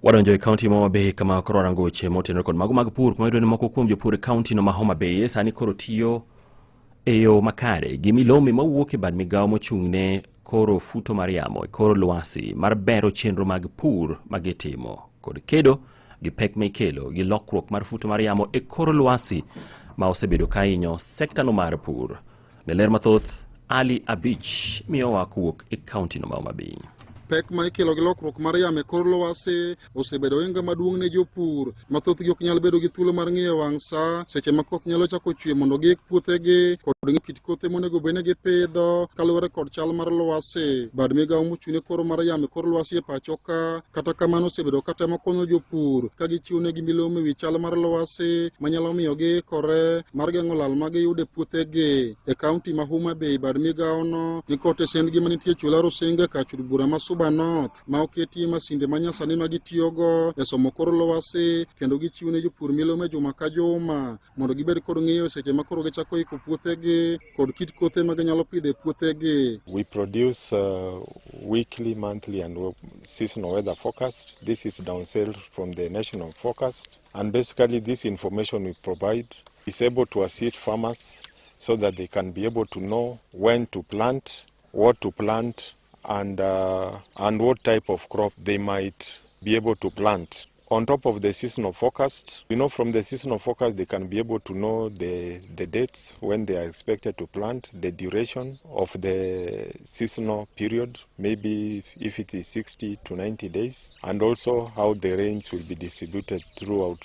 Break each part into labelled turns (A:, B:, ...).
A: Wadonjo e kaunti ma Homa Bay, kama koro warango weche motenore kod mago mag pur, kuma iyudo ni moko kuom jopur e kaunti no ma Homa Bay sani koro tiyo e yo makare gi milome mawuok e bad migawo mochung' ne koro futo mar yamo e kor lwasi mar bero chenro mag pur ma gitimo kod kedo gi pek ma ikelo gi lokruok mar futo mar yamo e kor lwasi ma osebedo ka hinyo sektano mar pur. Ne ler mathoth, Ali Abich miyowa kowuok e kaunti no ma Homa Bay.
B: Pek ma ikelo gi lokruok mar yamo e kor lwasi osebedo ohinga maduong' ne jopur ma thothgi ok nyal bedo gi thuolo mar ng'iyo wang' sa seche ma koth nyalo chako chwe mondo giik puothegi kod ng'iyo kit kothe monego bed ni gipidho kaluwore kod chal mar lwasi. Bad migawo mochung' ne koro mar yamo e kor lwasi e pacho ka kata kamano osebedo ka temo konyo jopur ka gichiwo negi milome ewi chal mar lwasi manyalo miyo giikore mar geng'o lal ma giyudo e puothegi. E kaunti ma Homa Bay, bad migawono ni kod tesendgi manitie Chula Rusinga kar chud bura ma Suba North ma oketie masinde ma nyasani ma gitiyogo e somo kor lwasi kendo gichiwo ne jopur milome juma ka juma mondo gibed kod ng'eyo seche ma koro gichako iko puothegi kod kit kothe ma ginyalo pidho e puothegi.
C: We produce weekly, monthly, and seasonal weather forecast. This is downscaled from the national forecast. And basically, this information we provide is able to assist farmers so that they can be able to know when to plant, what to plant, and what type of crop they might be able to plant. On top of the seasonal forecast, from the seasonal forecast, they can be able to know the dates when they are expected to plant, the duration of the seasonal period, maybe if it is 60 to 90 days, and also how the rains will be distributed throughout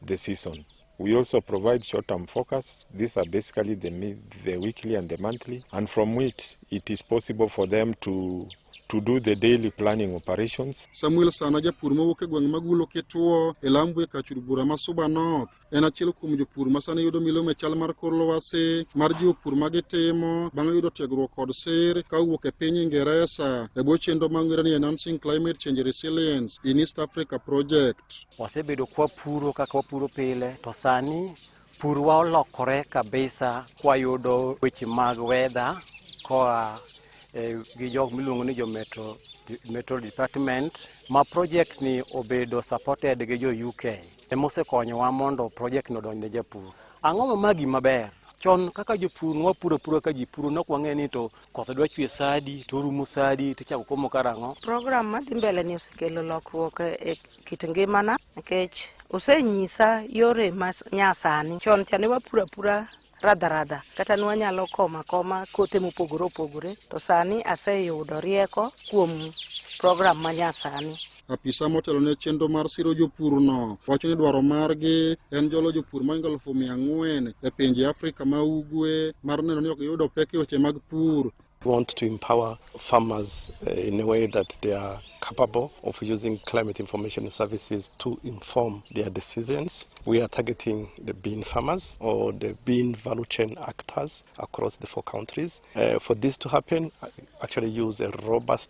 C: the season. We also provide short-term forecasts. These are basically the weekly and the monthly, and from which it is possible for them to do the daily planning operations.
B: Samuel Sana, japur mawuok e gweng' Magulo Kituo e Lambu e kar chud bura ma Suba North, en achiel kuom jopur ma sani yudo milome chal mar kor lwasi mar jiwo pur ma gitimo bang' yudo tiegruok kod sir ka owuok e piny Ingeresa e bwo chenro ma ong'ere ni Enhancing Climate Change Resilience in East Africa Project.
D: Wasebedo kwapuro kaka wapuro pile, to sani purwa olokore kabisa kwayudo weche mag weather koa gi jok miluongo ni jo metro department ma project ni obedo supported gi jo UK emosekonyowa mondo project no odonj ne japur. Ang'o ma ma gima ber? Chon kaka jopur nwapuro apura ka ji puro, nok wang'e ni to koth dwa chwe sadi to orumo sadi to ichako komo karang'o.
E: Program madhi mbele ni osekelo lokruok e kit ngimana nikech osenyisa yore ma nyasani. Chon cha ne wapuro apura radha radha kata ne wanyalo komo akoma kothe mopogore opogore, to sani aseyudo rieko kuom program ma nyasani.
B: Apisa motelo ne chenro mar siro jopurno wacho ni dwaro margi en jolo jopur mohingo 400,000 e pinje Afrika ma ugwe mar neno ni ok giyudo pek e weche mag pur.
F: We want to empower farmers in a way that they are capable of using climate information services to inform their decisions. We are targeting the bean farmers or the bean value chain actors across the four countries. For this to happen, I actually use a robust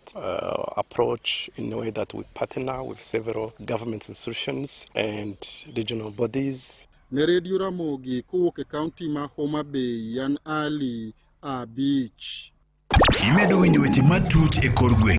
F: approach in a way that we partner with several government institutions and regional bodies.
B: Ne Redio Ramogi kowuok e kaunti ma Homa Bay, an Ali Abich.
G: Imedo winjo weche matut e kor gweng'.